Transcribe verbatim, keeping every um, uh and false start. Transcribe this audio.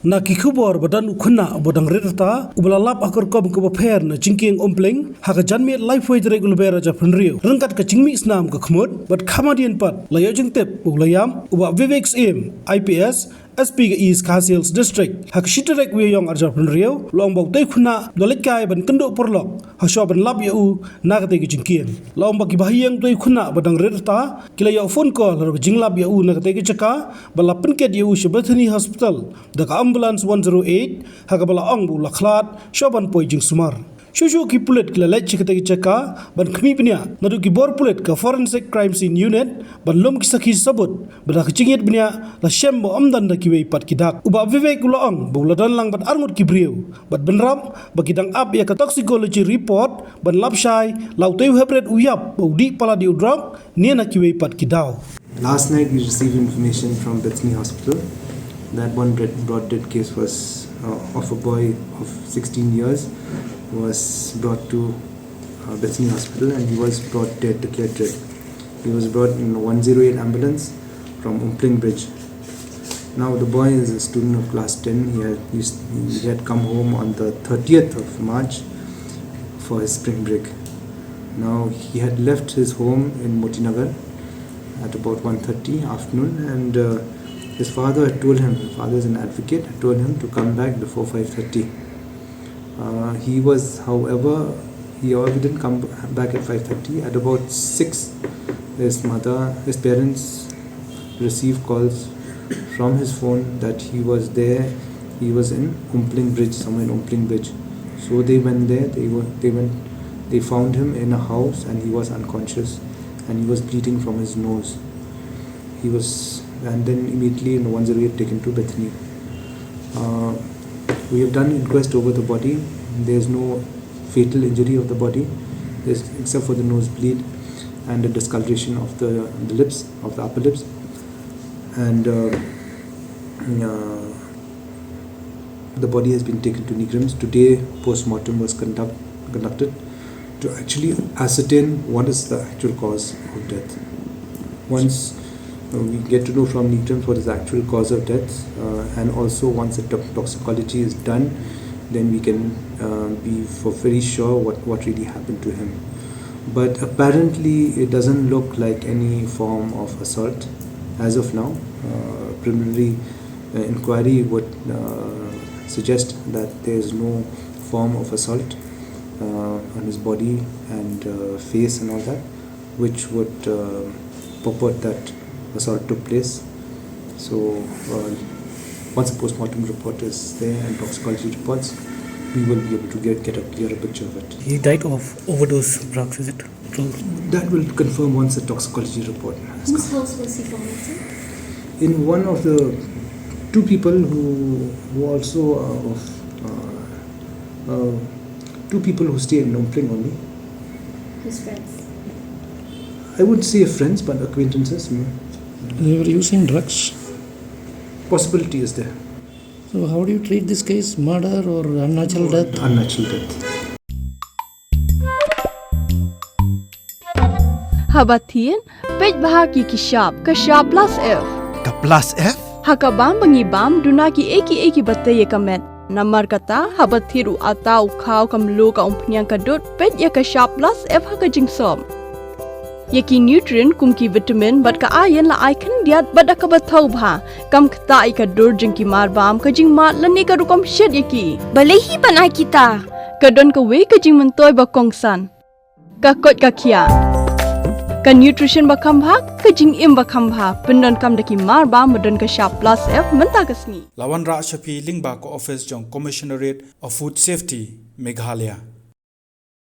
Na ki khubor ba don u khynnah ba dang rit rta uba la lap ha ka rukom kaba pher na jingkieng Umpleng ha ka janmiet laiphew tarik u Lber ar hajar phew hynriew ryngkat ka jingmih snam ka khmut bad kham hadien pat la ïoh jingtip ba u la ïap, u Bah Vivek Syiem, I P S, S P ka East Khasi Hills District. Ha ka shi tarik u Ïaïong ar hajar phew hynriew la ong ba utei u khynnah u la leit kai ban kynduh paralok ha shuwa ban lap ïa u na katei ka jingkieng. La ong ba ki bahaïing utei u khynnah ba dang rit rta ki la ïoh phone call halor ka jinglap ïa u na katei ka jaka bad la pynkit ïa u sha Bethany Hospital da ka ambulance one zero eight, ha kaba la ong ba u la khlad shuwa ban poi jingsumar. Shuh shuh ki pulit ki la leit sha katei ka jaka ban khmih bniah, naduh ki bor pulit ka Forensic Crime Scene Unit ban lum ki sakhi sabut, bad ha ka jingïaid bniah la shem ba ym don da kiwei pat ki dak. U Bah Vivek u la ong ba u la don lang bad arngut ki briew bad bynrap ba ki dang ap ïa ka toxicology report ban lap shai la utei u heprit u ïap ba u dih palat ïa u drok ne na kiwei pat ki daw. Last night we received information from Bethany Hospital that one dread- brought dead case was uh, of a boy of sixteen years was brought to uh, Bethany Hospital and he was brought dead, declared dead. He was brought in a one zero eight ambulance from Umpling Bridge. Now the boy is a student of class ten. He had, he s- he had come home on the thirtieth of March for his spring break. Now he had left his home in Motinagar at about one thirty afternoon, and uh, his father had told him, father is an advocate, had told him to come back before five thirty. Uh, he was, however, he however didn't come back at five thirty. At about six, his mother, his parents received calls from his phone that he was there. He was in Umpling Bridge, somewhere in Umpling Bridge. So they went there. They were, they went. They found him in a house, and he was unconscious, and he was bleeding from his nose. He was, and then immediately in one zero eight taken to Bethany. Uh, we have done inquest over the body. There's no fatal injury of the body, there's, except for the nosebleed and the discoloration of the, the lips, of the upper lips. And uh, uh, the body has been taken to NEIGRIHMS. Today, post-mortem was conduct, conducted to actually ascertain what is the actual cause of death. Once uh, we get to know from NEIGRIHMS what is the actual cause of death, uh, and also once the to- toxicology is done, then we can uh, be for very sure what, what really happened to him. But apparently, it doesn't look like any form of assault as of now. Uh, preliminary uh, inquiry would uh, suggest that there is no form of assault uh, on his body and uh, face and all that, which would uh, purport that assault took place. So, uh, once the post-mortem report is there and toxicology reports, we will be able to get, get a clearer picture of it. He died of overdose drugs, is it true? That will confirm once the toxicology report has come. Whose house was he found, sir? In one of the two people who, who also uh, of uh, uh, two people who stay in Umpling only. His friends? I wouldn't say friends, but acquaintances. You know. They were using drugs. Possibility is there. So how do you treat this case? Murder or unnatural death? Unnatural death. Haba thied, peit bha ki ki shap, ka shap plus F. Ka plus F? Ha ka bam ba ngi bam, duna ki ei ki ei kiba tei ïa ka met. Namar kata, haba thied u atta, u khaw, ka mluh, ka umphniang, ka dud, peit ïa ka shap plus F ha ka jingsop. Ïa ki nutrient kum ki vitamin bad ka iron la ai khyndiat bad da kaba thaw bha. Kam ktah ïa ka dur jong ki marbam, ka jingmad lane ka rukom shet ïa ki. Balei hi ban ai kita? Ka don kawei ka jingmyntoi ba kongsan. Ka koit ka khiah. Ka nutrition ba kham bha, ka jingim ba kham bha, pyndonkam da ki marbam ba don ka shap plus F mynta ka sngi. La wanrah sha phi lyngba ka office jong Commissionerate of Food Safety, Meghalaya.